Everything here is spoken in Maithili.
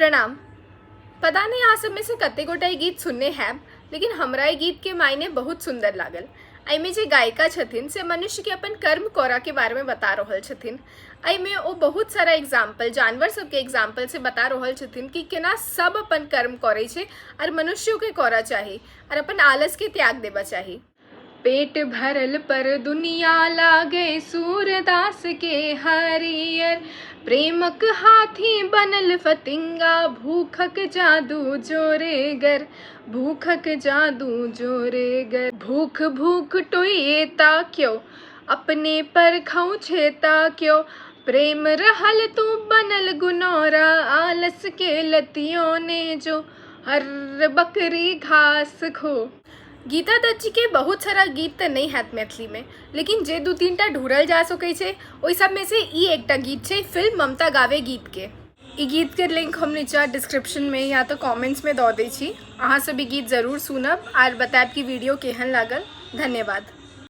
प्रणाम। पता नहि अहाँ सबमे से कते गोटा ई गीत सुनने हैब, लेकिन हमरा ई गीतके मायने बहुत सुन्दर लागल। एहिमे जे गायिका छथिन से मनुष्यके अपन कर्म करऽके बारेमे बता रहल छथिन। एहिमे ओ बहुत सारा एग्जाम्पल, जानवर सबके एग्जाम्पल से बता रहल छथिन कि केना सब अपन कर्म करै छै आओर मनुष्योके करऽ चाही आओर अपन आलसके त्याग देबऽ चाही। पेट भरल पर दुनिया लागे सूरदास के हरियर, प्रेमक हाथी बनल फतिंगा, भूखक जादू जोरेगर, भूखक जादू जोरेगर। भूख भूख टोइए ता क्यो, अपने पर खौछे ता क्यो, प्रेम रहल तू बनल गुनौरा, आलस के लतियों ने जो हर बकरी घास खो। गीता दत्त जी के बहुत सारा गीत तऽ नहि हैत मैथिलीमे, लेकिन जे दू तीन टा ढूँढल जा सकै छै ओहि सबमे से ई एकटा गीत छै फिल्म ममता गावे गीतके। ई गीतके लिंक हम नीचा डिस्क्रिप्शनमे या तऽ कमेंट्समे दऽ दै छी। अहाँ सब ई गीत जरूर सुनब आर बतायब कि वीडियो केहन लागल। धन्यवाद।